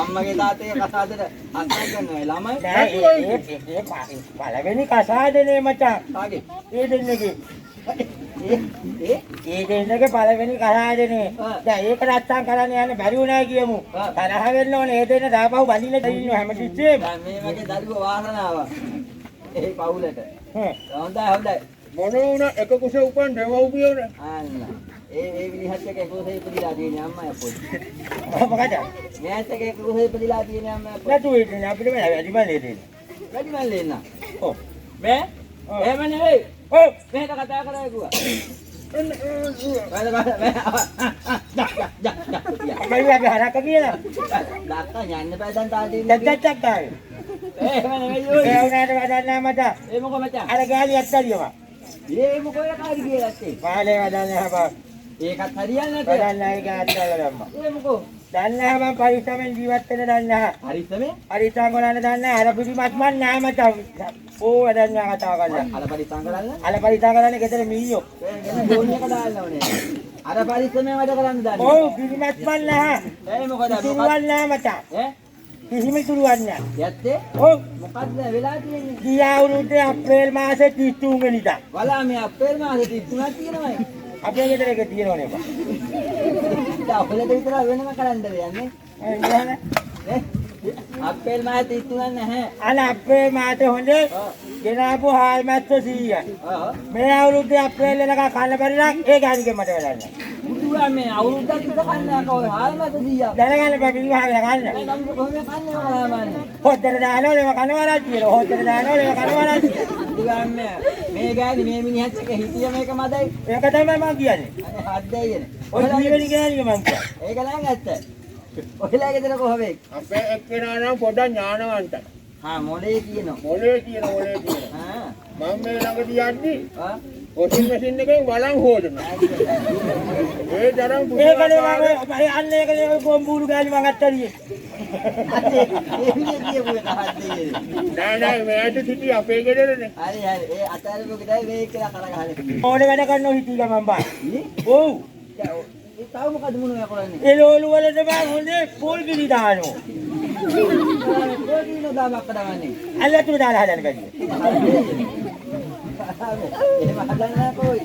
අම්මගේ තාත්තගේ කසාදෙට අත්සන් කරනවා ළමයි. නෑ, ඒ ඒ ඒ පළවෙනි කසාදනේ මචං. කාගේ? ඒ දෙන්නගේ. ඒ ඒ ඒ දෙන්නගේ පළවෙනි කසාදනේ. ආ. දැන් ඒක රත්තම් කරන්න යන්න බැරි වුණා කියමු. ආ. තරහ වෙන්න ඕනේ. ඒ දෙන්න දාපහු බඳින්න ඉන්නවා හැමතිස්සෙම. දැන් මේ වගේ දරුවෝ වාසනාව. ඒ පවුලට. හ්ම්. හොඳයි හොඳයි. මොන වුණා එක කුසේ උපන් දෙමව්පියෝනේ. අන්න. ඒ ඒ විදිහත් එක්ක එකෝසේ ඉපදිලා තියෙන අම්මා අපොයි. මොකද? මෙයාත් එක්ක එකෝසේ ඉපදිලා තියෙන අම්මා අපොයි. නැතුව ඉන්නේ අපිට බෑ වැඩි මල්ලේ දෙන්න. වැඩි මල්ලේ ඉන්න. ඔව්. මේ ඔව්. එහෙම නෙවෙයි. ඔව්. මෙහෙට කතා කරා කිව්වා. බල බල මේ ජා ජා ජා ජා. අම්මයි අපි හරක කියලා. දාත්තා යන්න බෑ දැන් තාත්තේ ඉන්න. දැක්කක් ආවේ. එහෙම නෙවෙයි ඔය. ඒ වුණාට වැඩක් නෑ මචං. ඒ මොකෝ මචං? අර ගාලි ඇත්තරියම. ඒ මොකෝ ඒ කාරි කියලා ඇත්තේ? පාලේ වැඩක් නෑ බා. ඒකත් හරියන්නේ නැත. වැඩක් නෑ ඒක ඇත්තලා දැම්මා. ඒ මොකෝ? දන්නේ නැහැ මං පරිස්සමෙන් ජීවත් වෙන්න දන්නේ නැහැ. පරිස්සමෙන්? පරිස්සම් කරන්න දන්නේ නැහැ. අර පිටිමත් මන් නෑ මචං. ඕ වැඩක් නෑ කතා කරලා. අර පරිස්සම් කරන්න? අර පරිස්සම් කරන්නේ ගෙදර මීයෝ. ඒ ගෙන ගෝණි එක දාන්න ඕනේ. අර පරිස්සමෙන් වැඩ කරන්න දන්නේ. ඔව් පිටිමත් මන් නැහැ. ඒ මොකද මොකද? ඉතුරුවක් නෑ මචං. ඈ කිසිම ඉතුරුවක් නෑ. යත්තේ ඔව්. මොකද්ද වෙලා තියෙන්නේ? ගිය අවුරුද්දේ අප්‍රේල් මාසේ 33 වෙනිදා. වලා මේ අප්‍රේල් මාසේ 33ක් තියෙනවයි. අපේ ගෙදර එක තියෙනවනේ බා. දැන් ඔයාලට විතර වෙනම කරන්න දෙන්නේ. ඒ නේද? ඈ අප්‍රේල් මාසේ 33ක් නැහැ. අර අප්‍රේල් මාසේ හොඳේ ඔව්. ගෙනාපු හාල් මැස්ස 100යි. ඔව්. මේ අවුරුද්දේ අප්‍රේල් වෙනකන් කන්න බැරි නම් ඒ ගානිගේ මට වැඩක් නෑ. බුදුවා මේ අවුරුද්දක් විතර කන්න යකෝ හාල් මැස්ස 100ක්. දැනගන්න බෑ පිළිවහගෙන කන්න. දැන් අපි කොහොමද කන්නේ ඔයාලා හොද්දට දානවා ඒවා කනවා නම් කියලා. හොද්දට දානවා ඒවා කනවා නම් කියලා. බුදුවා මේ මේ ගෑණි මේ මිනිහත් එක්ක හිටිය මේක මදයි. ඒක තමයි මං කියන්නේ. අනේ හත් දෙයියනේ. ඔය ජීවෙනි ගෑණිය මං කියන්නේ. ඒක නම් ඇත්ත. ඔයලා ගෙදර කොහොමද? අපේ එක්කෙනා නම් පොඩක් ඥානවන්තයි. හා මොලේ කියනවා. මොලේ තියෙන මොලේ තියෙන. හා මම මේ ළඟදී යද්දි ආ වොෂින් මැෂින් එකෙන් වළං හොදනවා. ඒ තරම් ඒකනේ පුදුමාකාර මම අන්න ඒකනේ ඔය ගොම්බුරු ගෑණි මං අත්තරියේ. අනේ ඒ විදිය කියපු එක හත් දෙයියනේ. නෑ නෑ මෙයාට සිටි අපේ ගෙදරනේ. හරි හරි ඒ අතාරපු ගෙදරයි මේ කියලා කරගහන්නේ. ඕනේ වැඩ කරනෝ හිටී ගමන් බා. නේ? ඔව්. දැන් ඒ තව මොකද මොනවා කරන්නේ? එළවලු වලට බං හොඳේ පොල් කිරි දානවා. පොල් කිරි නොදාමක් කරවන්නේ. අල්ලතුරු දාලා හදන්න බැරිද? එහෙම හදන්න කොයි.